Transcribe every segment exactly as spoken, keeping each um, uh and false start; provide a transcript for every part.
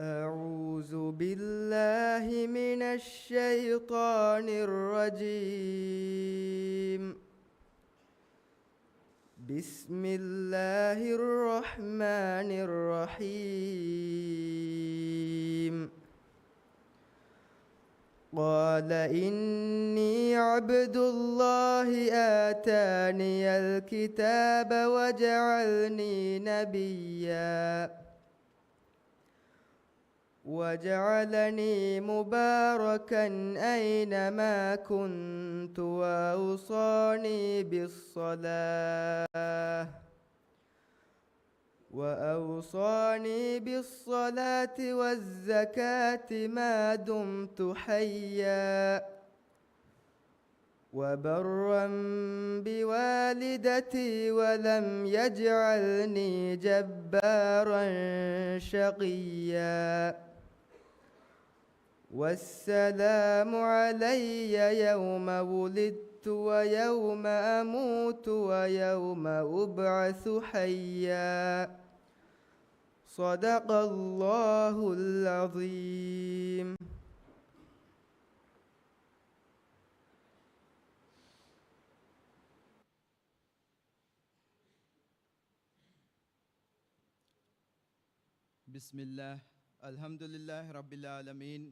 أعوذ بالله من الشيطان الرجيم. بسم الله الرحمن الرحيم. قال إني عبد الله آتاني الكتاب وجعلني نبيا وجعلني مباركا أينما كنت وأوصاني بالصلاة وأوصاني بالصلاة والزكاة ما دمت حيا وبرا بوالدتي ولم يجعلني جبارا شقيا. والسلام علي يوم ولدت ويوم أموت ويوم أبعث حيا. صدق الله العظيم. بسم الله. الحمد لله رب العالمين.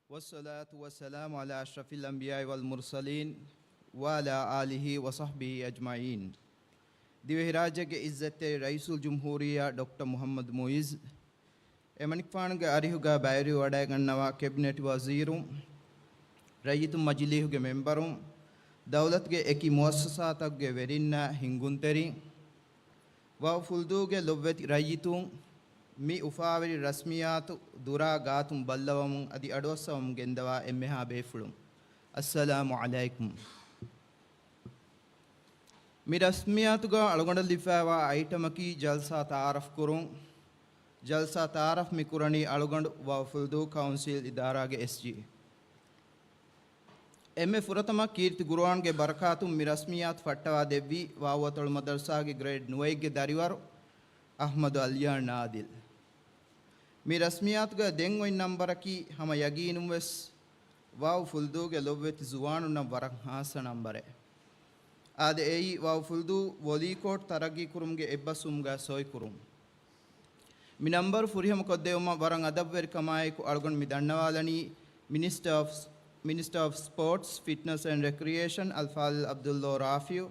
والصلاة والسلام على أشرف الأنبياء والمرسلين وعلى آله وصحبه أجمعين. ދިވެހިރާއްޖޭގެ އިއްޒަތްތެރި ރައީސުލްޖުމްހޫރިއްޔާ ޑޮކްޓަރ މުޙައްމަދު މުޢިއްޒު، އެމަނިކުފާނުގެ އަރިހުގަ ބައިވެރިވެވަޑައިގަންނަވާ ކެބިނެޓް ވަޒީރުން، ރައްޔިތުން މަޖިލީހުގެ މެމްބަރުން، ދައުލަތުގެ އެކި މުއައްސަސާތަކުގެ ވެރިންނާ ހިންގުންތެރިން، ވައު ފުލުދޫގެ ލޮބުވެތި ރައްޔިތުން، މި އުފާވެރި ރަސްމިއްޔާތު ދުރާ ގާތުން ބައްލަވަމުން އަދި އަޑުއައްސަވަމުން ގެންދަވާ އެންމެހާ ބޭފުޅުން، އައްސަލާމު ޢަލައިކުމް. މި ރަސްމިއްޔާތުގަ އަޅުގަނޑަށް ލިބިފައިވާ އައިޓަމަކީ ޖަލްސާ ތަޢާރަފް ކުރުން. ޖަލްސާ ތަޢާރަފް މި ކުރަނީ އަޅުގަނޑު ވައު ފުލުދޫ ކައުންސިލް އިދާރާގެ އެސްޖީ. އެންމެ ފުރަތަމަ ކީރިތި ގުރުއާންގެ ބަރަކާތުން މި ރަސްމިއްޔާތު ފައްޓަވާ ދެއްވީ ވާވު އަތޮޅު މަދަރުސާގެ ގްރޭޑް ނުވައެއްގެ ދަރިވަރު އަޙްމަދު އަލްޔާން އާދިލް. މި ރަސްމިއްޔާތުގަ ދެން އޮތް ނަންބަރަކީ ހަމަ ޔަގީނުން ވެސް ވާވު ފުލުދޫގެ ލޮބުވެތި ޒުވާނުންނަށް ވަރަށް ހާއްސަ ނަންބަރެއް. އާދެ، އެއީ ވާވު ފުލުދޫ ވޮލީކޯޓް ތަރައްގީ ކުރުމުގެ އެއްބަސްވުމުގަ ސޮއި ކުރުން. މި ނަންބަރު ފުރިހަމަ ކޮށްދެވުމަށް ވަރަށް އަދަބުވެރިކަމާއެކު އަޅުގަނޑު މި ދަންނަވާލަނީ މިނިސްޓަރ އޮފް، މިނިސްޓަރ އޮފް ސްޕޯޓްސް، ފިޓްނަސް އެންޑް ރެކްރިއޭޝަން އަލްފާޟިލް ޢަބްދުﷲ ރާފިޢު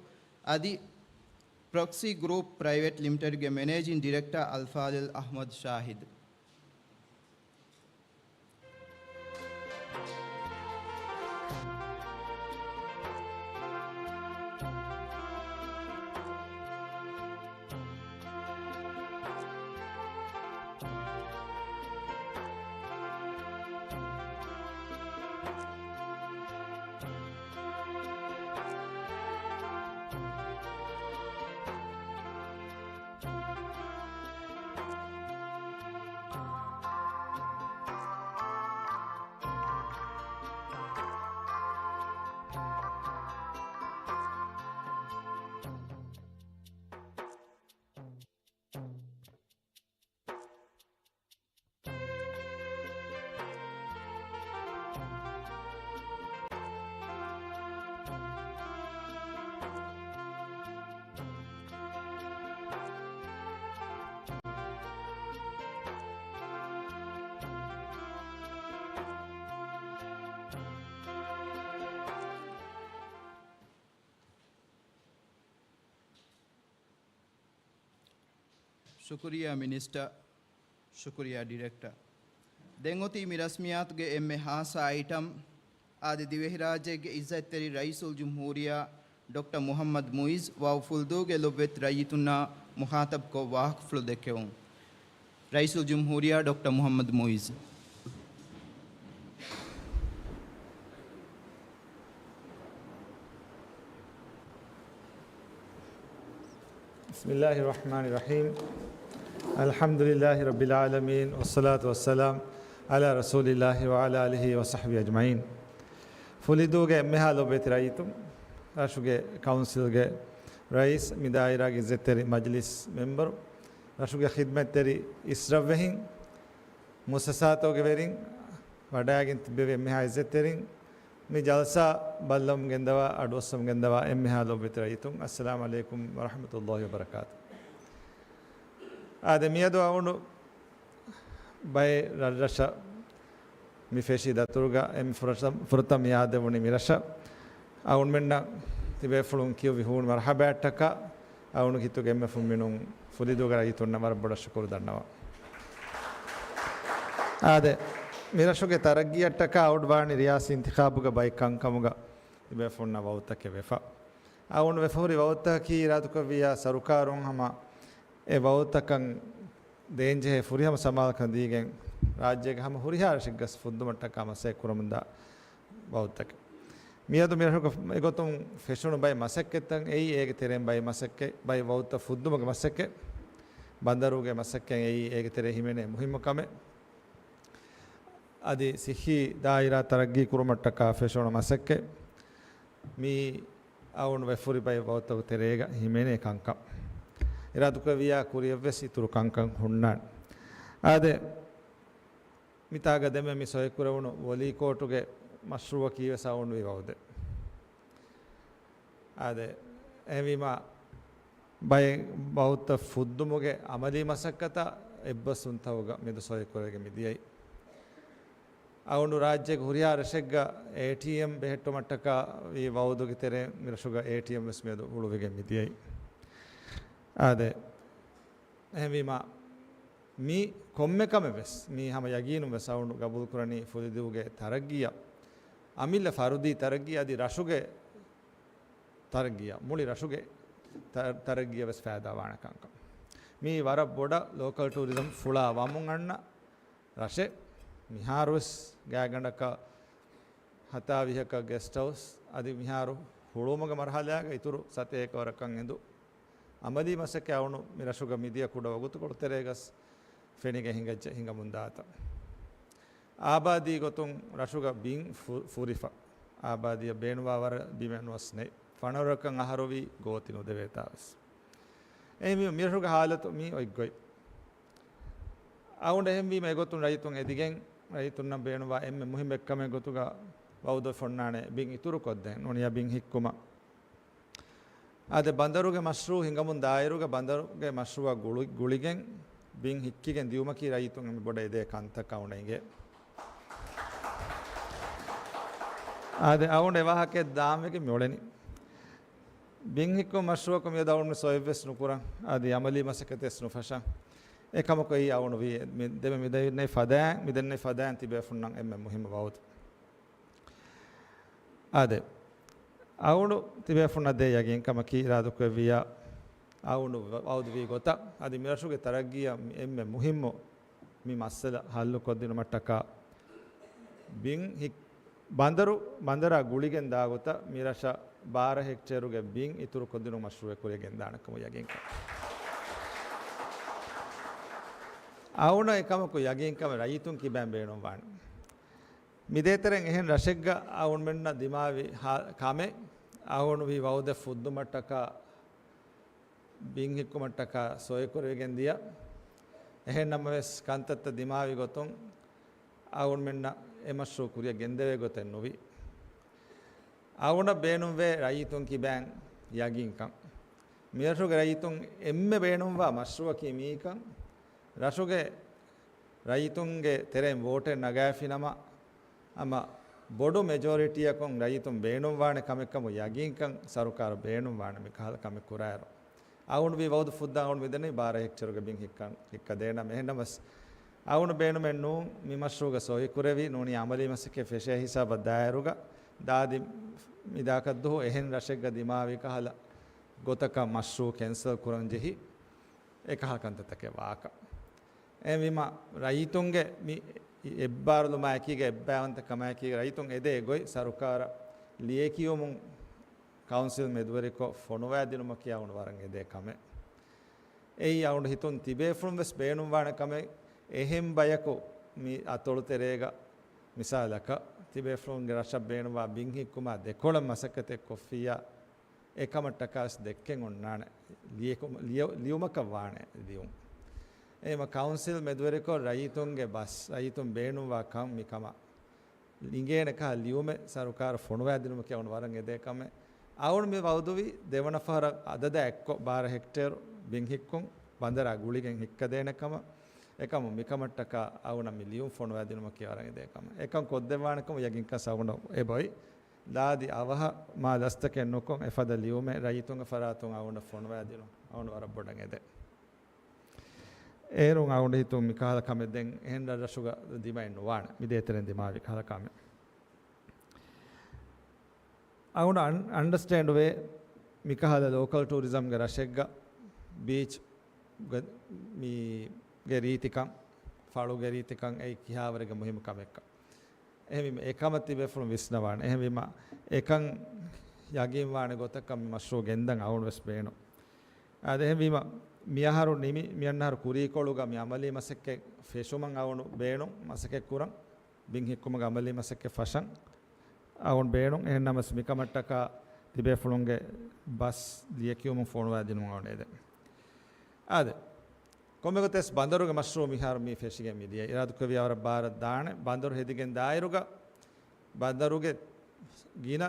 އަދި ޕްރޮކްސީ ގްރޫޕް ޕްރައިވެޓް ލިމިޓެޑްގެ މެނޭޖިން ޑިރެކްޓަރ އަލްފާޟިލް އަޙްމަދު ޝާހިދު. ޝުކުރިއްޔާ މިނިސްޓަރ، ޝުކުރިއްޔާ ޑިރެކްޓަރ. ދެން އޮތީ މި ރަސްމިއްޔާތުގެ އެންމެ ހާއްސަ އައިޓަމް، އާދެ، ދިވެހިރާއްޖޭގެ އިއްޒަތްތެރި ރައީސުލްޖުމްހޫރިއްޔާ ޑޮކްޓަރ މުޙައްމަދު މުޢިއްޒު ވާވު ފުލުދޫގެ ލޮބުވެތި ރައްޔިތުންނާ މުޚާޠަބުކޮށް ވާހަކަފުޅު ދެއްކެވުން. ރައީސުލްޖުމްހޫރިއްޔާ ޑޮކްޓަރ މުޙައްމަދު މުޢިއްޒު. بسم الله الرحمن الرحيم. الحمد لله رب العالمين، والصلاة والسلام على رسول الله وعلى آله وصحبه أجمعين. ފުލުދޫގެ އެންމެހާ ލޮބުވެތި ރައްޔިތުން، ރަށުގެ ކައުންސިލްގެ ރައީސް، މި ދާއިރާގެ އިއްޒަތްތެރި މަޖިލިސް މެމްބަރު، ރަށުގެ ޚިދްމަތްތެރި އިސްރަށްވެހިން، މުއައްސަސާތަކުގެ ވެރިން، ވަޑައިގެން ތިއްބެވި އެންމެހާ އިއްޒަތްތެރިން، މި ޖަލްސާ ބައްލަވަމުން ގެންދަވާ، އަޑުއައްސަމުން ގެންދަވާ އެންމެހާ ލޮބުވެތި ރައްޔިތުން، އައްސަލާމު ޢަލައިކުމް ވަރަޙްމަތުﷲި ވަބަރަކާތު. އާދެ، މިއަދު އަޅުގަނޑު ބައެއް ރަށްރަށަށް މި ފެށި ދަތުރުގަ އެންމެ ފުރަތަ-، ފުރަތަމަ މި އާދެވުނީ މި ރަށަށް. އަޅުގަނޑުމެންނަށް ތިބޭފުޅުން ކިޔުއްވި ހޫނު މަރުޙަބާއަށްޓަކާ، އަޅުގަނޑު ހިތުގެ އެންމެ ފުންމިނުން ފުލިދޫގެ ރައްޔިތުންނަށް ވަރަށް ބޮޑަށް ޝުކުރު ދަންނަވަން. އާދެ، މި ރަށުގެ ތަރައްގީއަށްޓަކާ އަޅުގަނޑު ވާނީ ރިޔާސީ އިންތިޚާބުގަ ބައެއް ކަންކަމުގަ ތިބޭފުޅުންނާ ވައުދުތަކެއް ވެފަ. އަޅުގަނޑު ވެފަހުރި ވައުދުތަކަކީ އިރާދަކުރެއްވިއްޔާ ސަރުކާރުން ހަމަ އެ ވައުދުތަކަށް ދޭންޖެހޭ ފުރިހަމަ ސަމާލުކަން ދީގެން، ރާއްޖޭގެ ހަމަ ހުރިހާ ރަށެއްގަސް ފުއްދުމަށްޓަކާ މަސައްކަތް ކުރަމުންދާ ވައުދުތަކެއް. މިއަދު މިރަށުގަ އެގޮތުން ފެށުނު ބައެއް މަސައްކަތްތައް އެއީ އޭގެ ތެރެއިން ބައެއް މަސައްކަތް، ބައެއް ވައުދުތައް ފުއްދުމުގެ މަސައްކަތް، ބަނދަރުގެ މަސައްކަތް އެއީ އޭގެ ތެރެއިން ހިމެނޭ މުހިއްމު ކަމެއް. އަދި ސިއްހީ ދާއިރާ ތަރައްގީ ކުރުމަށްޓަކާ ފެށުނު މަސައްކަތް. މީ އަޅުގަނޑު ވެފަހުރި ބައެއް ވައުދުތަކުގެ ތެރޭގަ ހިމެނޭ ކަންކަން. އިރާދަކުރެއްވިއްޔާ ކުރިއަށްވެސް އިތުރު ކަންކަން ހުންނާނެ. އާދެ، މިތާގަ ދެންމެ މި ސޮއިކުރެވުނު ވޮލީ ކޯޓުގެ މަޝްރޫޢަކީވެސް އަޅުގަނޑު ވި ވައުދެއް. އާދެ، އެހެންވީމާ، ބައެއް ވައުދުތައް ފުއްދުމުގެ އަމަލީ މަސައްކަތަށް އެއްބަސްވުންތަކުގަ މިއަދު ސޮއިކުރެވިގެން މިދިޔައީ. އަޅުގަނޑު ރާއްޖޭގެ ހުރިހާ ރަށެއްގަ އޭޓީއެމް ބެހެއްޓުމަށްޓަކާ ވީ ވައުދުގެ ތެރެއިން މިރަށުގަ އޭޓީއެމް ވެސް މިއަދު ހުޅުވިގެން މިދިޔައީ. އާދެ، އެހެންވީމާ، މި ކޮންމެ ކަމެއް ވެސް، މީ ހަމަ ޔަގީނުން ވެސް އަޅުގަނޑު ގަބޫލުކުރަނީ ފުލިދޫގެ ތަރައްގީއަށް، އަމިއްލަ ފަރުދީ ތަރައްގީ އަދި ރަށުގެ ތަރައްގީއަށް، މުޅި ރަށުގެ ތަ-، ތަރައްގީއަށް ވެސް ފައިދާވާނެ ކަންކަން. މީ ވަރަށް ބޮޑަށް ލޯކަލް ޓޫރިޒަމް ފުޅާ ވަމުން އަންނަ ރަށެއް. މިހާރުވެސް ގާތްގަނޑަކަށް ހަތާވީހަކަށް ގެސްޓް ހައުސް އަދި މިހާރު ހުޅުވުމުގެ މަރުހަލާގަ އިތުރު ސަތޭކަ ވަރަކަށް އެނދު އަމަލީ މަސައްކަތް އަޅުގަނޑު މި ރަށުގަ މިދިޔަ ކުޑަ ވަގުތުކޮޅު ތެރޭގަސް ފެނިގެން ހިނގައްޖެ ހިނގަމުންދާތަ. އާބާދީ ގޮތުން ރަށުގަ ބިން ފު-، ފުރިފަ. އާބާދީއަށް ބޭނުންވާ ވަރަށް ބިމެއް ނުވަސް ނެތް. ފަނަރަކަށް އަހަރުވީ ގޯތި ނުދެވޭތާވެސް. އެހެންވީމަ މިރަށުގެ ހާލަތު މީ އޮތްގޮތް. އަޅުގަނޑު އެހެންވީމަ އެގޮތުން ރައްޔިތުން އެދިގެން، ރައްޔިތުންނަށް ބޭނުންވާ އެންމެ މުހިއްމު އެއްކަމެއް ގޮތުގަ ވައުދު އޮންނާނެ ބިން އިތުރުކޮށްދޭން ނޫނީ ބިން ހިއްކުމަށް. އާދެ، ބަނދަރުގެ މަޝްރޫޢު ހިނގަމުން ދާއިރުގަ ބަނދަރުގެ މަޝްރޫޢަށް ގުޅި-، ގުޅިގެން ބިން ހިއްކިގެން ދިޔުމަކީ ރައްޔިތުން އެންމެ ބޮޑަށް އެދޭ ކަންތައް އަޅުގަނޑަށް އިނގޭ. އާދެ، އަޅުގަނޑު އެ ވާހަކައެއް ދާން ވެގެން މިއުޅެނީ. ބިން ހިއްކުމުގެ މަޝްރޫޢަކު މިއަދު އަޅުގަނޑު ސޮއިވެސް ނުކުރަން، އަދި އަމަލީ މަސައްކަތެއް ނުފަށަން. އެކަމަކު އެއީ އަޅުގަނޑު ވީ މި ދެމެ މިދެންނެވި ފަދައިން، މިދެންނެވި ފަދައިން ތިބޭފުންނަށް އެންމެ މުހިއްމު ވައުދު. އާދެ، އަޅުގަނޑު ތިބޭފުންނަށް ދޭ ޔަގީންކަމަކީ އިރާދަކުރެއްވިއްޔާ، އަޅުގަނޑު ވަ-، ވައުދުވީ ގޮތަށް، އަދި މިރަށުގެ ތަރައްގީއަށް މި އެންމެ މުހިއްމު މި މައްސަލަ ހައްލުކޮށްދިނުމަށްޓަކާ، ބިން ހި-، ބަނދަރު، ބަނދަރާ ގުޅިގެން ދާ ގޮތަށް މިރަށަށް ބާރަ ހެކްޓޭރުގެ ބިން އިތުރުކޮށްދިނުމަށް މަޝްރޫޢެއް ކުރިއަށް ގެންދާނެ ކަމަށް ޔަގީންކަން. އަޅުގަނޑަށް އެކަމަކު ޔަގީންކަމެއް ރައްޔިތުން ކިބައިން ބޭނުންވާނެ. މިދޭތެރެއިން އެހެން ރަށެއްގަ އަޅުގަނޑުމެންނަށް ދިމާވި ހާ-، ކަމެއް، އަޅުގަނޑު ވީ ވައުދެއް ފުއްދުމަށްޓަކާ، ބިން ހިއްކުމަށްޓަކާ ސޮއިކުރެވިގެން ދިޔަ. އެހެން ނަމަވެސް، ކަންތައްތައް ދިމާވި ގޮތުން އަޅުގަނޑުމެންނަށް އެ މަޝްރޫޢު ކުރިއަށް ގެންދެވޭ ގޮތެއް ނުވި. އަޅުގަނޑަށް ބޭނުންވޭ ރައްޔިތުން ކިބައިން ޔަގީންކަން. މިރަށުގެ ރައްޔިތުން އެންމެ ބޭނުންވާ މަޝްރޫޢަކީ މިއީކަން. ރަށުގެ ރައްޔިތުންގެ ތެރެއިން ވޯޓެއް ނަގާފިނަމަ، ހަމަ ބޮޑު މެޖޯރިޓީއަކުން ރައްޔިތުން ބޭނުންވާނެ ކަމެއްކަމު ޔަގީންކަން ސަރުކާރު ބޭނުންވާނެ މިކަހަލަ ކަމެއް ކުރާއިރު. އަޅުގަނޑު ވީ ވައުދު ފުއްދާ އަޅުގަނޑު މިދެނީ ބާރަ ހެކްޓޭރުގެ ބިން ހިއްކަން، ހިއްކަދޭނަމަ. އެހެންނަމަވެސް، އަޅުގަނޑު ބޭނުމެއް ނޫން މި މަޝްރޫޢުގަ ސޮއިކުރެވި ނޫނީ އަމަލީ މަސައްކަތް ފެށޭ ހިސާބަށް ދާއިރުގަ، ދާދި މިދާކަށްދުހު އެހެން ރަށެއްގަ ދިމާވި ކަހަލަ ގޮތަކަށް މަޝްރޫޢު ކެންސަލް ކުރަން ޖެހި، އެކަހަލަ ކަންތައްތަކެއް ވާކަށް. އެހެންވީމަ، ރައްޔިތުންގެ މި އެއްބާރުލުމާއެކީގަ، އެއްބައިވަންތަ ކަމާއެކީގަ، ރައްޔިތުން އެދޭ ގޮތް ސަރުކާރަށް ލިޔެކިޔުމުން ކައުންސިލް މެދުވެރިކޮށް ފޮނުވައިދިނުމަކީ އަޅުގަނޑު ވަރަށް އެދޭ ކަމެއް. އެއީ އަޅުގަނޑު ހިތުން ތިބޭފުޅުން ވެސް ބޭނުންވާނެ ކަމެއް. އެހެން ބަޔަކު މި އަތޮޅު ތެރޭގަ، މިސާލަކަށް، ތިބޭފުޅުންގެ ރަށަށް ބޭނުންވާ ބިން ހިއްކުމާ ދެކޮޅަށް މަސައްކަތެއް ކޮށްފިއްޔާ، އެކަމަށްޓަކާވެސް ދެއްކެން އޮންނާނެ، ލިޔެކު-، ލިޔު-، ލިޔުމަކަށް ވާނެ ލިޔުން. އެހެންވީމަ ކައުންސިލް މެދުވެރިކޮށް ރައްޔިތުންގެ ބަސް، ރައްޔިތުން ބޭނުންވާ ކަން މިކަމަށް އިނގޭނެ ކަހަލަ ލިޔުމެއް ސަރުކާރަށް ފޮނުވާދިނުމަކީ އަޅުގަނޑު ވަރަށް އެދޭ ކަމެއް. އަޅުގަނޑު މި ވައުދުވީ ދެވަނަ ފަހަރަށް އަދަދާ އެއްކޮށް ބާރަ ހެކްޓޭރު ބިން ހިއްކުން ބަނދަރާ ގުޅިގެން ހިއްކަދޭނެ ކަމަށް. އެކަމު މިކަމަށްޓަކާ އަޅުގަނޑަށް މި ލިޔުން ފޮނުވާދިނުމަކީ ވަރަށް އެދޭ ކަމެއް. އެކަން ކޮށްދެއްވާނެ ކަމަށް ޔަގީންކަން އަޅުގަނޑަށް އެބައޮތް. ލާދި އަވަހަށް މާ ލަސްތަކެއް ނުކޮށް އެފަދަ ލިޔުމެއް ރައްޔިތުންގެ ފަރާތުން އަޅުގަނޑަށް ފޮނުވާދިނުން އަޅުގަނޑު ވަރަށް ބޮޑަށް އެދޭ. އޭރުން އަޅުގަނޑު ހިތުން މިކަހަލަ ކަމެއް ދެން އެހެން ރަށްރަށުގަ ދިމައެއް ނުވާނެ. މި ދޭތެރެން ދިމާވި ކަހަލަ ކަމެއް. އަޅުގަނޑު އަން-، އަންޑަސްޓޭންޑް ވޭ މިކަހަލަ ލޯކަލް ޓޫރިޒަމްގެ ރަށެއްގަ ބީޗް ގަ-، މީގެ ރީތިކަން، ފަޅުގެ ރީތިކަން އެއީ ކިހާވަރެއްގެ މުހިއްމު ކަމެއްކަން. އެހެންވީމަ އެކަމަށް ތިބޭފުޅުން ވިސްނަވާނެ. އެހެންވީމަ އެކަން ޔަގީންވާނެ ގޮތަކަށް މި މަޝްރޫޢު ގެންދަން އަޅުގަނޑު ވެސް ބޭނުން. އާދެ، އެހެންވީމަ މިއަހަރު ނިމި، މިއަންނަހަރު ކުރީކޮޅުގަ މި އަމަލީ މަސައްކަތް ފެށުމަށް އަޅުގަނޑު ބޭނުން މަސައްކަތް ކުރަން. ބިން ހިއްކުމުގެ އަމަލީ މަސައްކަތް ފަށަން އަޅުގަނޑު ބޭނުން. އެހެންނަމަވެސް މިކަމަށްޓަކާ ތިބޭފުޅުންގެ ބަސް ލިޔެކިޔުމުން ފޮނުވާދިނުމަށް އަޅުގަނޑު އެދެން. އާދެ. ކޮންމެގޮތެސް ބަނދަރުގެ މަޝްރޫޢު މިހާރު މި ފެށިގެން މި ދިޔަ އިރާދަކުރެއްވިޔާ ވަރަށް ބާރަށް ދާނެ. ބަނދަރު ހެދިގެން ދާއިރުގަ ބަނދަރުގެ ގިނަ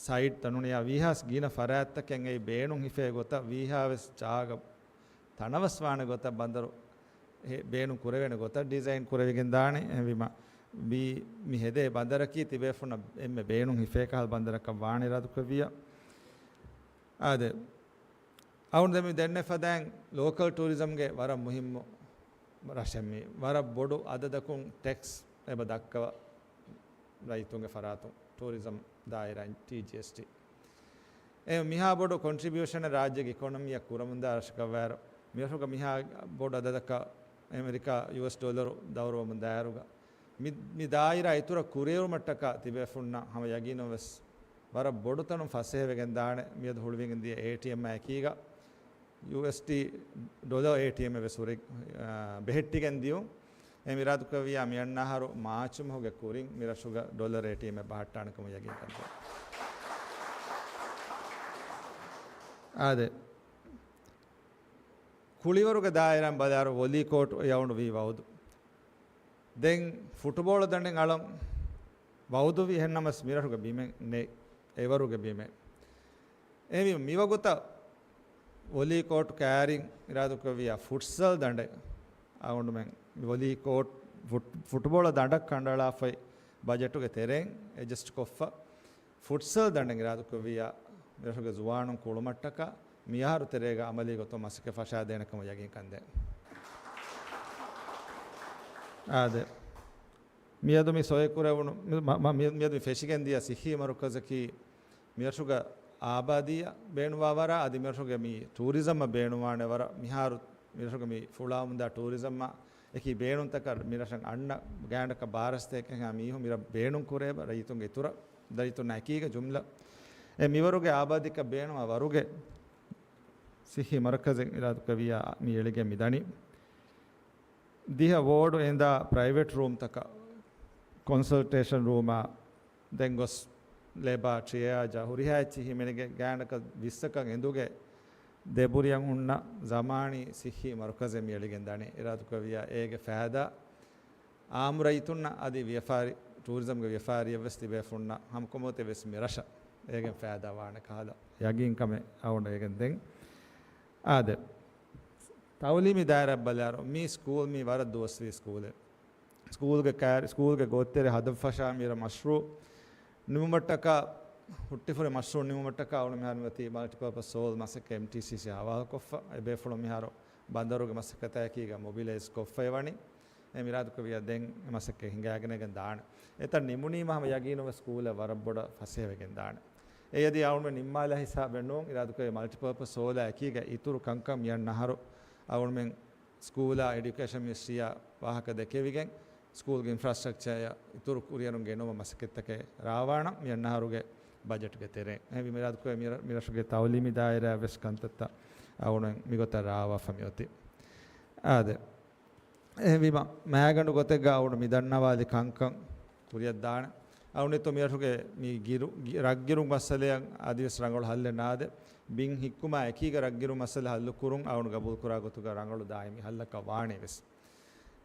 ސައިޓްތައް ނޫނިއްޔާ ވީހާވެސް ގިނަ ފަރާތްތަކެއް އެއީ ބޭނުން ހިފޭ ގޮތަށް ވީހާވެސް ޖާގަ ތަނަވަސްވާނެ ގޮތަށް ބަނދަރު ހެ-، ބޭނުން ކުރެވޭނެ ގޮތަށް ޑިޒައިން ކުރެވިގެން ދާނެ. އެހެންވީމަ މި، މި ހެދޭ ބަނދަރަކީ ތިބޭފުޅުންނަށް އެންމެ ބޭނުން ހިފޭ ކަހަލަ ބަނދަރަކަށް ވާނެ އިރާދަކުރެއްވިޔާ. އާދެ. އަޅުގަނޑު ދެން މި ދެންނެވި ފަދައިން ލޯކަލް ޓޫރިޒަމްގެ ވަރަށް މުހިއްމު ރަށެއް މީ. ވަރަށް ބޮޑު އަދަދަކުން ޓެކްސް އެބަ ދައްކަވާ ރައްޔިތުންގެ ފަރާތުން ޓޫރިޒަމް ދާއިރާއިން ޓީޖީއެސްޓީ. އެ މިހާ ބޮޑު ކޮންޓްރިބިއުޝަނެއް ރާއްޖޭގެ އިކޮނޮމީއަށް ކުރަމުންދާ ރަށަކަށް ވާއިރު، މިރަށުގަ މިހާ ބޮޑު އަދަދަކަށް އެމެރިކާ ޔޫއެސް ޑޮލަރު ދައުރުވަމުން ދާއިރުގަ، މި، މި ދާއިރާ އިތުރަށް ކުރިއެރުމަށްޓަކާ ތިބޭފުންނަށް ހަމަ ޔަގީނުން ވެސް ވަރަށް ބޮޑުތަނުން ފަސޭހަވެގެން ދާނެ. މިއަދު ހުޅުވިގެން ދިޔަ އޭޓީއެމްއާ އެކީގަ ޔޫއެސްޑީ ޑޮލަރ އޭޓީއެމް ވެސް ހުރި، އާ، ބެހެއްޓިގެން ދިޔުން. އެ އިރާދަކުރެއްވިޔާ މިއަންނަ އަހަރު މާޗު މަހުގެ ކުރިން މިރަށުގަ ޑޮލަރ އޭޓީއެމް އެއް ބަހައްޓާނެ ކަމަށް ޔަގީންކަން ދޭ. އާދެ. ކުޅިވަރުގެ ދާއިރާއިން ބަލާއިރު ވޮލީ ކޯޓް އެއަވަނޑު ވީ ވައުދު. ދެން ފުޓުބޯޅަ ދަނޑެއް އަޅަން ވައުދުވި އެހެންނަމަސް މިރަށުގެ ބިމެއް ނެތް. އެވަރުގެ ބިމެއް. އެހެންވީމަ މިވަގުތަށް ވޮލީ ކޯޓް ކައިރިން އިރާދަކުރެއްވިޔާ ފުޓްސަލް ދަނޑެއް އަޅުގަނޑުމެން ވޮލީ ކޯޓް ފުޓް-، ފުޓުބޯޅަ ދަނޑަށް ކަނޑައަޅާފައި ބަޖެޓުގެ ތެރެއިން އެޑްޖަސްޓް ކޮށްފަ. ފުޓްސަލް ދަނޑެއް އިރާދަކުރެއްވިއްޔާ، މިރަށުގެ ޒުވާނުން ކުޅުމަށްޓަކާ މިއަހަރު ތެރޭގަ އަމަލީ ގޮތުން މަސައްކަތް ފަށާދޭނެ ކަމަށް ޔަގީންކަންދޭން. އާދެ. މިއަދު މި ސޮއިކުރެވުނު، މި-، މަ-، މަ-، މި-، މިއަދު މި ފެށިގެން ދިޔަ ސިއްހީ މަރުކަޒަކީ މިރަށުގަ އާބާދީއަށް ބޭނުންވާ ވަރަށް، އަދި މިރަށުގެ މި ޓޫރިޒަމަށް ބޭނުންވާނެ ވަރަށް. މިހާރު މިރަށުގެ މި ފުޅާވަމުންދާ ޓޫރިޒަމްއާ އެކި ބޭނުންތަކަށް މިރަށަށް އަންނަ ގާތްގަނޑަކަށް ބާރަ ސަތޭކަ ހާ މީހުން މިރަށް ބޭނުން ކުރޭ ރައްޔިތުންގެ އިތުރަށް، ރައްޔިތުންނާ އެކީގަ ޖުމްލަ. އެ މިވަރުގެ އާބާދީއަކަށް ބޭނުންވާ ވަރުގެ ސިއްހީ މަރުކަޒެއް އިރާދަކުރެއްވިޔާ މި އެޅިގެން މި ދަނީ. ދިހަ ވޯޑު އެނދާ ޕްރައިވެޓް ރޫމްތަކަށް، ކޮންސަލްޓޭޝަން ރޫމާ، ދެން ގޮސް ލޭބާ، ޓްރިއާޖާ ހުރިހާ އެއްޗިހި މިނެގެ ގާތްގަނޑަކަށް ވިއްސަކަށް އެނދުގެ ދެބުރިއަށް ހުންނަ ޒަމާނީ ސިއްހީ މަރުކަޒެއް މި އެޅިގެން ދަނީ. އިރާދަކުރެއްވިޔާ އޭގެ ފައިދާ އާއްމު ރައްޔިތުންނަށް އަދި ވިޔަފާރި، ޓޫރިޒަމްގެ ވިޔަފާރިއަށް ވެސް ތިބޭފުންނަށް ހަމަކޮށްމޮތެއް ވެސް މި ރަށަށް އޭގެން ފައިދާ ވާނެ ކަހަލަ ޔަގީންކަމެއް އަޅުގަނޑު އޭގެން ދެން. އާދެ. ތައުލީމީ ދާއިރާއަށް ބަލާއިރު، މީ ސްކޫލް މީ ވަރަށް ދުވަސްވީ ސްކޫލެއް. ސްކޫލްގެ ކާރި-، ސްކޫލްގެ ގޯތިތެރެ ހަދަފަށާ މިރަށް މަޝްރޫއު ނިމުމަށްޓަކާ، ހުއްޓިފުރި މަޝްރޫއު ނިމުމަށްޓަކާ އަޅުގަނޑު މިހާރު މިއޮތީ މަލްޓިޕާޕަސް ހޯލް މަސައްކަތް އެމްޓީސީސީ ހަވާލުކޮށްފަ. އެބޭފުޅުން މިހާރު ބަނދަރުގެ މަސައްކަތާއެކީގަ މޮބިލައިޒް ކޮށްފައިވަނީ. އެ އިރާދަކުރެއްވިޔާ ދެން އެ މަސައްކަތް ހިނގާގެނެގެން ދާނެ. އެތަން ނިމުނީމަ ހަމަ ޔަގީނުންވެސް ސްކޫލެއް ވަރަށް ބޮޑަށް ފަސޭހަވެގެން ދާނެ. އެއަދި އަޅުގަނޑު ނިންމާލާ ހިސާބެއް ނޫން، އިރާދަކުރެއްވިޔާ މަލްޓިޕާޕަސް ހޯލާ އެކީގަ އިތުރު ކަންކަން މިއަންނަ އަހަރު އަޅުގަނޑުމެން ސްކޫލާ އެޑިއުކޭޝަން މިނިސްޓްރީއާ ވާހަކަ ދެކެވިގެން، ސްކޫލްގެ އިންފްރާސްޓްރަކްޗާއާ އިތުރު ކުރިއެރުން ގެނުމަށް މަސައްކަތްތަކެއް ރާވާނަން މިއަންނަ އަހަރުގެ ބަޖެޓްގެ ތެރެއިން. އެހެންވީމަ އިރާދަކުރެއްވިޔާ މިރަށުގެ ތައުލީމީ ދާއިރާއަށް ވެސް ކަންތައްތައް އަޅުގަނޑު މިގޮތަށް ރާވާފަ މިއޮތީ. އާދެ. އެހެންވީމަ މައިގަނޑު ގޮތެއްގަ އަޅުގަނޑު މި ދަންނަވާލި ކަންކަން ކުރިއަށްދާނެ. އަޅުގަނޑު މިރަށުގެ މި ގިރު-، ގި-، ރަށްގިރު މައްސަލައަށް އަދިވެސް ރަނގަޅު ހައްލެއް ނާދޭ. ބިން ހިއްކުމާ އެކީގަ ރަށްގިރު މައްސަލަ ހައްލު ކުރުން އަޅުގަނޑު ގަބޫލު ކުރާ ގޮތުގަ ރަނގަޅު ދާއިމީ ހައްލަކަށް ވާނެ ވެސް.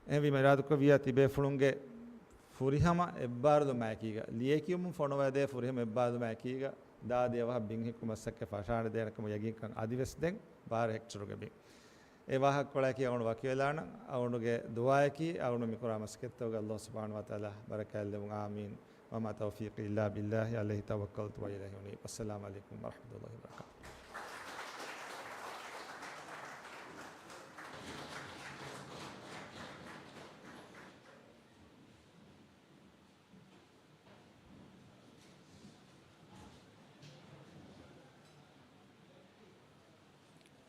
އެހެންވީމަ އިރާދަކުރެއްވިއްޔާ ތިބޭފުޅުންގެ ފުރިހަމަ އެއްބާރުލުމާއެކީގަ، ލިޔެކިޔުމުން ފޮނުވައިދޭ ފުރިހަމަ އެއްބާރުލުމާއެކީގަ، ދާދި އަވަހަށް ބިން ހިއްކުމަށް މަސައްކަތް ފަށާނެދޭނެކަމަށް ޔަގީންކަން އަދިވެސް ދެން ބާރަ ހެކްޓަރުގެ ބިން. އެ ވާހަކަކޮޅަކީ އަޅުގަނޑު ވަކިވެލާނަން. އަޅުގަނޑުގެ ދުޢާއަކީ އަޅުގަނޑު މިކުރާ މަސައްކަތްތަކުގަ ﷲ ސުބްޙާނަހޫ ވަތަޢާލާ ބަރަކާތްލެއްވުން. އާމީން. وما توفيقي إلا بالله عليه توكلت وإليه أنيب. السلام عليكم ورحمة الله وبركاته.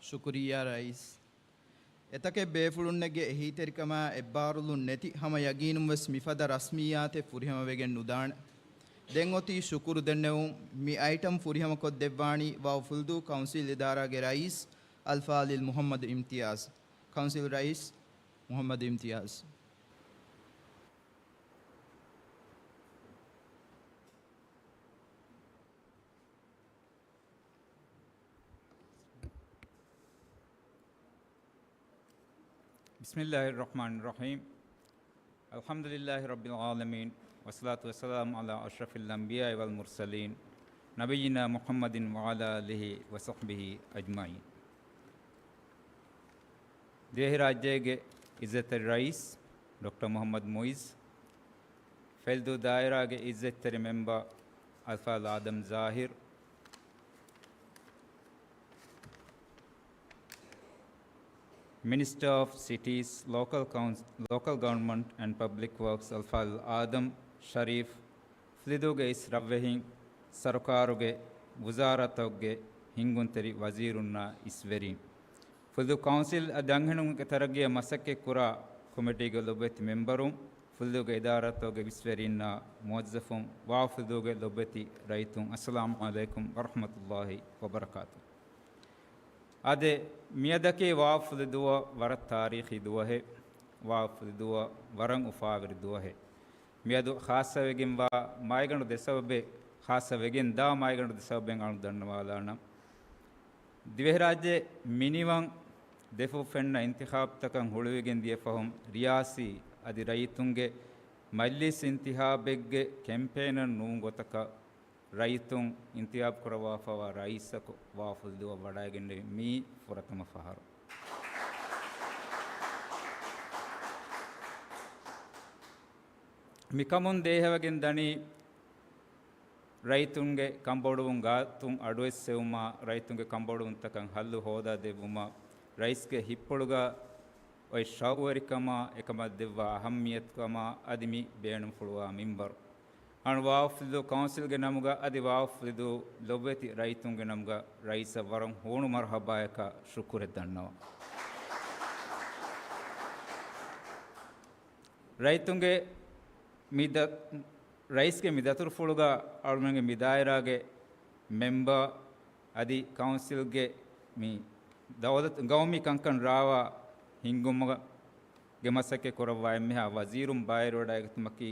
ޝުކުރިއްޔާ ރައީސް. އެތަކެއް ބޭފުޅުންނެއްގެ އެހީތެރިކަމާ އެއްބާރުލުން ނެތި ހަމަ ޔަގީނުން ވެސް މިފަދަ ރަސްމިއްޔާތެއް ފުރިހަމަވެގެން ނުދާނެ. ދެން އޮތީ ޝުކުރު ދެންނެވުން. މި އައިޓަމް ފުރިހަމަކޮށްދެއްވާނީ ވާވު ފުލުދޫ ކައުންސިލް އިދާރާގެ ރައީސް އަލްފާޟިލް މުޙައްމަދު އިމްތިޔާޒް. ކައުންސިލް ރައީސް މުޙައްމަދު އިމްތިޔާޒް. بسم الله الرحمن الرحيم. الحمد لله رب العالمين، والصلاة والسلام على أشرف الأنبياء والمرسلين، نبينا محمد وعلى آله وصحبه أجمعين. ދިވެހިރާއްޖޭގެ އިއްޒަތްތެރި ރައީސް ޑޮކްޓަރ މުޙައްމަދު މުޢިއްޒު، ފެލުދޫ ދާއިރާގެ އިއްޒަތްތެރި މެމްބަރ އަލްފާޟިލް އާދަމް ޒާހިރު، މިނިސްޓަރ އޮފް ސިޓީސް، ލޯކަލް ކައުންސިލް، ލޯކަލް ގަވަރންމަންޓް އެންޑް ޕަބްލިކް ވަރކްސް އަލްފާޟިލް އާދަމް ޝަރީފް، ފުލުދޫގެ އިސް ރަށްވެހިން، ސަރުކާރުގެ ވުޒާރާތަކުގެ ހިންގުންތެރި ވަޒީރުންނާ އިސްވެރީން، ފުލުދޫ ކައުންސިލް އަދި އަންހެނުންގެ ތަރައްގީއަށް މަސައްކަތްކުރާ ކޮމިޓީގެ ލޮބުވެތި މެމްބަރުން، ފުލުދޫގެ އިދާރާތަކުގެ ވިސްވެރީންނާ މުވައްޒަފުން، ވާވު ފުލުދޫގެ ލޮބުވެތި ރައްޔިތުން، އައްސަލާމު ޢަލައިކުމް ވަރަޙްމަތުﷲި ވަބަރަކާތު. އާދެ، މިއަދަކީ ވާވު ފުލުދޫއަށް ވަރަށް ތާރީޚީ ދުވަހެއް، ވާވު ފުލުދޫއަށް ވަރަށް އުފާވެރި ދުވަހެއް. މިއަދު ޚާއްޞަވެގެންވާ މައިގަނޑު ދެ ސަބަބެއް، ޚާއްޞަވެގެން ދާ މައިގަނޑު ދެ ސަބަބެއް އަޅުން ދަންނަވާލާނަން. ދިވެހިރާއްޖެ މިނިވަން ދެފުށް ފެންނަ އިންތިޚާބުތަކަށް ހުޅުވިގެން ދިޔަ ފަހުން ރިޔާސީ އަދި ރައްޔިތުންގެ މަޖްލިސް އިންތިޚާބެއްގެ ކެމްޕޭނަށް ނޫން ގޮތަކަށް ރައްޔިތުން އިންތިޚާބު ކުރައްވާފައިވާ ރައީސަކު ވާވު ފުލުދޫއަށް ވަޑައިގެންނެވި މިއީ ފުރަތަމަ ފަހަރު. މިކަމުން ދޭހަވެގެން ދަނީ، ރައްޔިތުންގެ ކަންބޮޑުވުން ގާތުން އަޑުއެއްސެވުމާ، ރައްޔިތުންގެ ކަންބޮޑުވުންތަކަށް ހައްލު ހޯދާ ދެއްވުމަށް ރައީސްގެ ހިތްޕުޅުގަ އޮތް ޝައުގުވެރިކަމާ، އެކަމަށް ދެއްވާ އަހައްމިޔަތުކަމާ އަދި މި ބޭނުންފުޅުވާ މިންވަރު. އަޅު ވާވު ފުލުދޫ ކައުންސިލްގެ ނަމުގަ އަދި ވާވު ފުލުދޫ ލޮބުވެތި ރައްޔިތުންގެ ނަމުގަ ރައީސަށް ވަރަށް ހޫނު މަރުޙަބާޔަކާ ޝުކުރެއް ދަންނަވަން. ރައްޔިތުންގެ މި ދަ-، ރައީސްގެ މި ދަތުރުފުޅުގަ އަޅުމެންގެ މި ދާއިރާގެ މެމްބަރ އަދި ކައުންސިލްގެ މި ދައުލަތު ގައުމީ ކަންކަން ރާވާ ހިންގުމުގެ މަސައްކަތް ކުރައްވާ އެންމެހާ ވަޒީރުން ބައިވެރިވަޑައިގަތުމަކީ،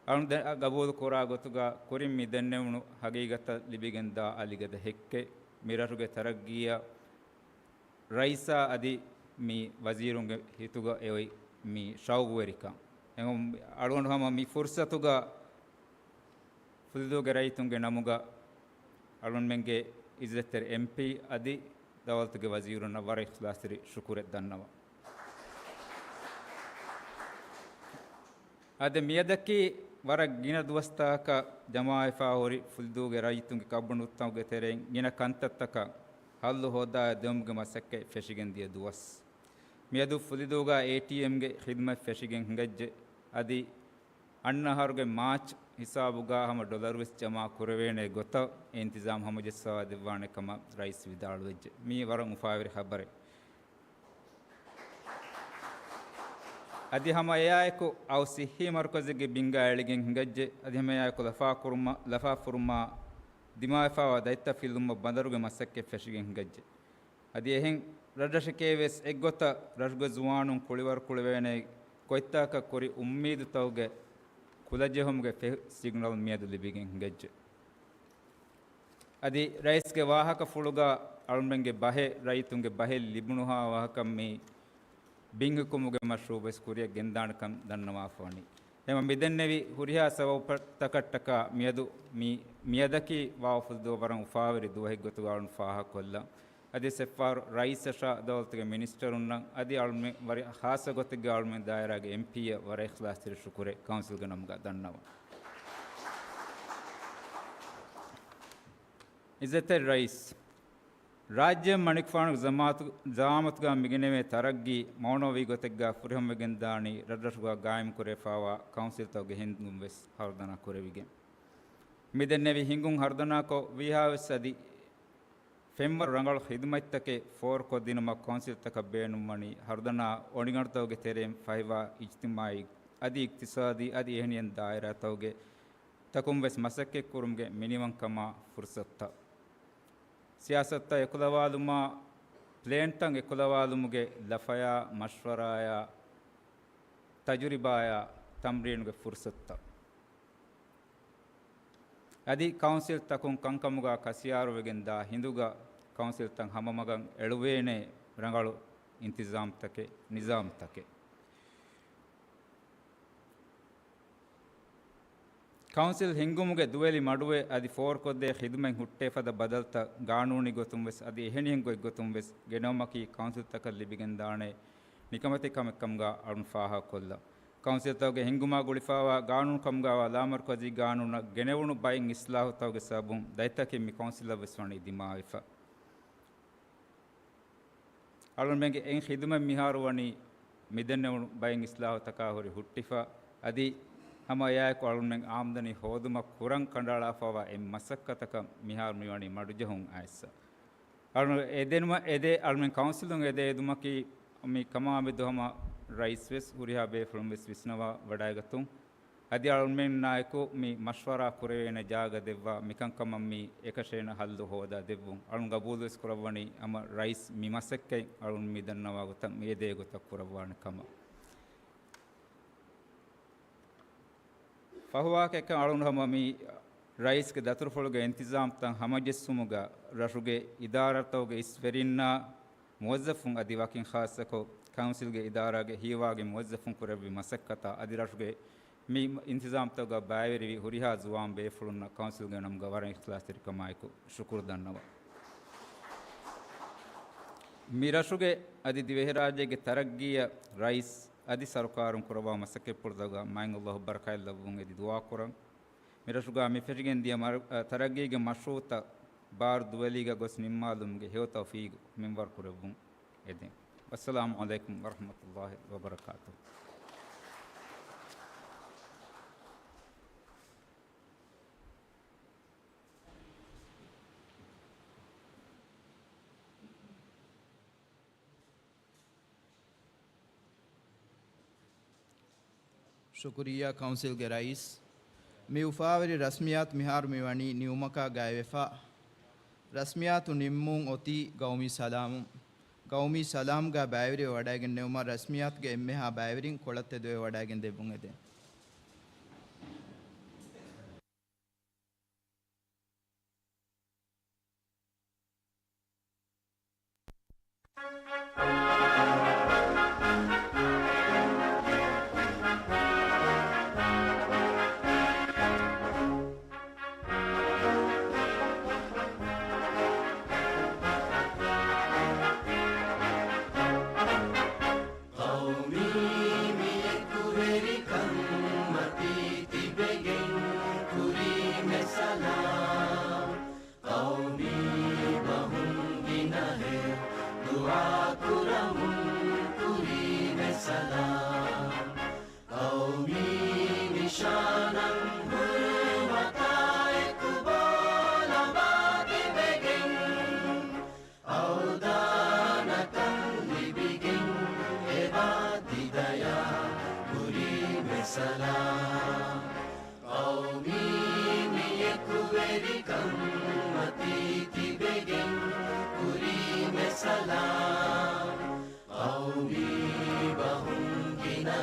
އަޅުން ދެ-، ގަބޫލު ކުރާ ގޮތުގަ ކުރިން މި ދެންނެވުނު ހަގީގަތަށް ލިބިގެންދާ އަލިގަދަ ހެއްކެއް، މި ރަށުގެ ތަރައްގީއަށް ރައީސާ އަދި މި ވަޒީރުންގެ ހިތުގަ އެއޮތް މި ޝައުގުވެރިކަން. އެހެން އަޅުގަނޑު ހަމަ މި ފުރުސަތުގަ ފުލުދޫގެ ރައްޔިތުންގެ ނަމުގަ އަޅުންމެންގެ އިއްޒަތްތެރި އެމްޕީ އަދި ދައުލަތުގެ ވަޒީރުންނަށް ވަރަށް އިޚްލާޞްތެރި ޝުކުރެއް ދަންނަވަން. އާދެ، މިއަދަކީ ވަރަށް ގިނަ ދުވަސްތަކަކަށް ޖަމާވެފާ ހުރި ފުލުދޫގެ ރައްޔިތުންގެ ކަންބޮޑުވުންތަކުގެ ތެރެއިން ގިނަ ކަންތައްތަކަށް ހައްލު ހޯދާ ދެވުމުގެ މަސައްކަތް ފެށިގެން ދިޔަ ދުވަސް. މިއަދު ފުލުދޫގަ އޭޓީއެމްގެ ޚިދުމަތް ފެށިގެން ހިނގައްޖެ. އަދި އަންނަ އަހަރުގެ މާޗް ހިސާބުގަ ހަމަ ޑޮލަރު ވެސް ޖަމާ ކުރެވޭނެ ގޮތަށް އެ އިންތިޒާމް ހަމަޖައްސަވާ ދެއްވާނެ ކަމަށް ރައީސް ވިދާޅުވެއްޖެ. މީ ވަރަށް އުފާވެރި ޚަބަރެއް. އަދި ހަމަ އެއާއެކު އައު ސިއްހީ މަރުކަޒެއްގެ ބިންގާ އެޅިގެން ހިނގައްޖެ. އަދި ހަމަ އެއާއެކު ލަފާ ކުރުމަށް، ލަފާ ފުރުމާ ދިމާވެފާވާ ދަތިތައް ފިއްލުމަށް ބަނދަރުގެ މަސައްކަތް ފެށިގެން ހިނގައްޖެ. އަދި އެހެން ރަށްރަށެކޭ ވެސް އެއްގޮތަށް ރަށުގެ ޒުވާނުން ކުޅިވަރު ކުޅެވޭނެ ގޮތްތަކަށް ކުރި އުއްމީދުތަކުގެ ކުލަޖެހުމުގެ ފެހު ސިގްނަލް މިއަދު ލިބިގެން ހިނގައްޖެ. އަދި ރައީސްގެ ވާހަކަފުޅުގަ އަޅުމެންގެ ބަހެއް ރައްޔިތުންގެ ބަހެއް ލިބުނުހާ ވާހަކަ މި ބިންހިއްކުމުގެ މަޝްރޫޢު ވެސް ކުރިއަށް ގެންދާނެކަން ދަންނަވާފަވަނީ. އެހެން މިދެންނެވި ހުރިހާ ސަބަބުތަކަށްޓަކާ މިއަދު މި، މިއަދަކީ ވާ އުފުލުދުވަހު ވަރަށް އުފާވެރި ދުވަހެއްގޮތުގަ އަޅުން ފާހަގަކޮށްލަން. އަދި އެއްފަހަރު ރައީސަށާ ދައުލަތުގެ މިނިސްޓަރުންނަށް އަދި އަޅުމެން ވަރަށް ޚާއްޞަ ގޮތެއްގަ އަޅުމެން ދާއިރާގެ އެމްޕީއަށް ވަރަށް އިޚްލާޞްތެރި ޝުކުރެއް ކައުންސިލްގެ ނަމުގަ ދަންނަވަން. އިއްޒަތްތެރި ރައީސް، ރާއްޖެ މަނިކުފާނުގެ ޒަމާތު-، ޒައާމަތުގަ މިގެނެވޭ ތަރައްގީ މަޢުނަވީ ގޮތެއްގަ ފުރިހަމަވެގެންދާނީ ރަށްރަށުގަ ގާއިމްކުރެވިފައިވާ ކައުންސިލްތަކުގެ ހިންގުން ވެސް ހަރުދަނާ ކުރެވިގެން. މިދެންނެވި ހިންގުން ހަރުދަނާކޮށް ވީހާވެސް އަދި ފެންވަރު ރަނގަޅު ޚިދުމަތްތަކެއް ފޯރުކޮށްދިނުމަށް ކައުންސިލްތަކަށް ބޭނުންވަނީ ހަރުދަނާ އޮނިގަނޑުތަކުގެ ތެރެއިން ފަހިވާ އިޖްތިމާޢީ އަދި އިޤްތިޞާދީ އަދި އެހެނިހެން ދާއިރާތަކުގެ ތަކުން ވެސް މަސައްކަތްކުރުމުގެ މިނިވަންކަމާ ފުރުޞަތުތައް. ސިޔާސަތުތައް އެކުލަވާލުމާ، ޕްލޭންތައް އެކުލަވާލުމުގެ ލަފަޔާ، މަޝްވަރާޔާ، ތަޖުރިބާޔާ، ތަމްރީނުގެ ފުރުޞަތުތައް. އަދި ކައުންސިލް ތަކުން ކަންކަމުގަ ކަސިޔާރުވެގެން ދާ ހިނދުގަ ކައުންސިލްތައް ހަމަމަގަށް އެޅުވޭނެ ރަނގަޅު އިންތިޒާމްތަކެއް، ނިޒާމްތަކެއް. ކައުންސިލް ހިންގުމުގެ ދުވެލި މަޑުވެ އަދި ފޯރުކޮށްދޭ ޚިދުމަތް ހުއްޓޭ ފަދަ ބަދަލުތައް ގާނޫނީ ގޮތުން ވެސް އަދި އެހެނިހެން ގޮތްގޮތުން ވެސް ގެނައުމަކީ ކައުންސިލްތަކަށް ލިބިގެންދާނެ ނިކަމެތި ކަމެއްކަމުގަ އަޅުން ފާހަގަކޮށްލަން. ކައުންސިލްތަކުގެ ހިންގުމާ ގުޅިފައިވާ ގާނޫނުކަމުގައިވާ ލާމަރުކަޒީ ގާނޫނަށް ގެނެވުނު ބައެއް އިސްލާހުތަކުގެ ސަބަބުން ދަތިތަކެއް މި ކައުންސިލަށް ވެސް ވަނީ ދިމާވެފަ. އަޅުމެންގެ އެއް ޚިދުމަތް މިހާރު ވަނީ މިދެންނެވުނު ބައެއް އިސްލާހުތަކާ ހުރި ހުއްޓިފަ، އަދި ހަމަ އެއާއެކު އަޅުމެން އާމްދަނީ ހޯދުމަށް ކުރަން ކަނޑައަޅާފައިވާ އެއް މަސައްކަތަކަށް މިހާރު މިވަނީ މަޑުޖެހުން އައިއްސަ. އަޅުމެން އެދެނުމަށް އެދޭ، އަޅުމެން ކައުންސިލުން އެދޭ އެދުމަކީ މި ކަމާމެދު ހަމަ ރައީސް ވެސް ހުރިހާ ބޭފުޅުން ވެސް ވިސްނަވާ ވަޑައިގަތުން. އަދި އަޅުމެންނާއެކު މި މަޝްވަރާ ކުރެވޭނެ ޖާގަ ދެއްވާ މިކަންކަމަށް މި އެކަށޭނަ ހައްލު ހޯދާ ދެއްވުން. އަޅުން ގަބޫލުވެސް ކުރައްވަނީ ހަމަ ރައީސް މި މަސައްކަތް އަޅުން މި ދަންނަވާ ގޮތަށް މި އެދޭ ގޮތަށް ކުރައްވާނެ ކަމަށް. ފަހުވާކައެއްކަން އަޅުން ހަމަ މި ރައީސްގެ ދަތުރުފުޅުގެ އިންތިޒާމްތައް ހަމަޖެއްސުމުގަ ރަށުގެ އިދާރާތަކުގެ އިސް ވެރިންނާ މުވައްޒަފުން އަދި ވަކިން ޚާއްޞަކޮށް ކައުންސިލްގެ އިދާރާގެ ހީވާގި މުވައްޒަފުން ކުރެއްވި މަސައްކަތާ އަދި ރަށުގެ މި އިންތިޒާމްތަކުގަ ބައިވެރިވި ހުރިހާ ޒުވާން ބޭފުޅުންނަށް ކައުންސިލްގެ ނަމުގަ ވަރަށް އިޚްލާޞްތެރިކަމާއެކު ޝުކުރު ދަންނަވަން. މި ރަށުގެ އަދި ދިވެހިރާއްޖޭގެ ތަރައްގީއަށް ރައީސް އަދި ސަރުކާރުން ކުރައްވާ މަސައްކަތްޕުޅުތަކުގަ މާތް ﷲ ބަރަކާތް ލައްވަމުން އެދި ދުޢާކުރަން. މި ރަށުގަ މި ފެށިގެން ދިޔަ މަރު-، އަ، ތަރައްގީގެ މަޝްރޫޢުތައް ބާރު ދުވެލީގަ ގޮސް ނިންމާލުމުގެ ހެޔޮ ތައުފީގު މިންވަރު ކުރެއްވުން އެދެން. ވައްސަލާމު ޢަލައިކުމް ވަރަޙްމަތުﷲި ވަބަރަކާތުހު. ޝުކުރިއްޔާ ކައުންސިލްގެ ރައީސް. މި އުފާވެރި ރަސްމިއްޔާތު މިހާރު މިވަނީ ނިމުމަކާ ގާތްވެފަ. ރަސްމިއްޔާތު ނިންމުން އޮތީ ގައުމީ ސަލާމުން. ގައުމީ ސަލާމްގަ ބައިވެރިވެ ވަޑައިގެންނެވުމަށް ރަސްމިއްޔާތުގެ އެންމެހާ ބައިވެރިން ކޮޅަށް ތެދުވެ ވަޑައިގެން ދެއްވުން އެދެން. ޤައުމީ މި އެކުވެރިކަން މަތީ ތިބެގެން ކުރީމެ ސަލާމް. ޤައުމީ ބަހުން ގިނަހެއް ދުޢާ ކުރަމުން ކުރީމެ ސަލާމް. ޤައުމީ ނިޝާނަށް ހުރުމަތާ އެކު ބޯ ލަނބާ ތިބެގެން، އަވަދާނަކަން ލިބިގެން އެބާ ތިދަޔާ ކުރީމެ ސަލާމް. ޤައުމީ މި އެކުވެރިކަން މަތީ ތިބެގެން ކުރީމެ ސަލާމް. ޤައުމީ ބަހުން ގިނަ